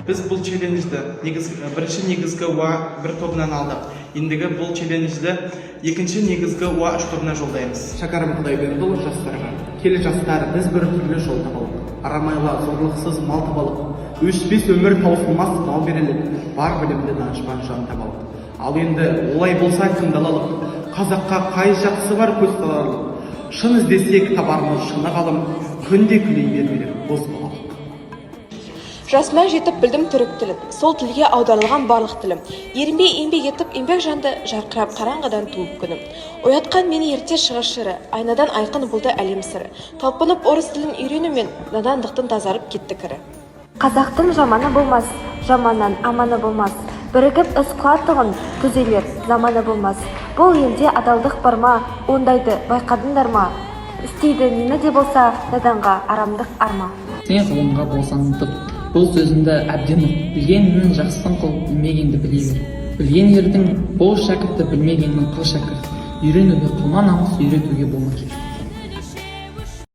Біз бұл челленджді негіз, бірінші негізгі УА бір тобынан алдық. Ендігі бұл челленджді екінші негізгі УА үш тобына жолдаймыз. Шәкәрім Құдайбердіұлы жастарға. Кел, жастар, біз бір түрлі жол табалық, арамайла зорлықсыз мал табалық. Өшпес өмір, таусылмас мал берелік, бар білімді данышпан жан табалық. Ал енді олай болса, кім далалық? Қазаққа қай жақсы бар көз саларлық? Шын іздесек, табармыз шыны ғалым. Күнде күле бермелік бозбалалық. Жасыма жетіп білдім түрік тілін, сол тілге аударылған барлық тілім. Ерінбей еңбек етіп, еңбек жанды, жарқырап қараңғыдан туып күнім. Оятқан мені ерте шығыс жыры, айнадан айқын болды әлем сыры. Талпынып орыс тілін үйренумен, надандықтың тазарып кетті кірі. Қазақтың жаманы болмас, жаманнан аманы болмас. Бірігіп іс қылатұғын түзелер заманы болмас. Бұл елде адалдық бар ма, ондайды байқадыңдар ма? Істейді нені де болса, наданға арамдық арма. Сен ғылымға болсаң ынтық, бұл сөзімді әбден ұқ. Білгеніңнің жақсысын қыл, білмегенді біле бер. Білген ердің бол шәкірті, білмегеннің қыл шәкірт. Үйренуге қылма намыс, үйретуге болма кер.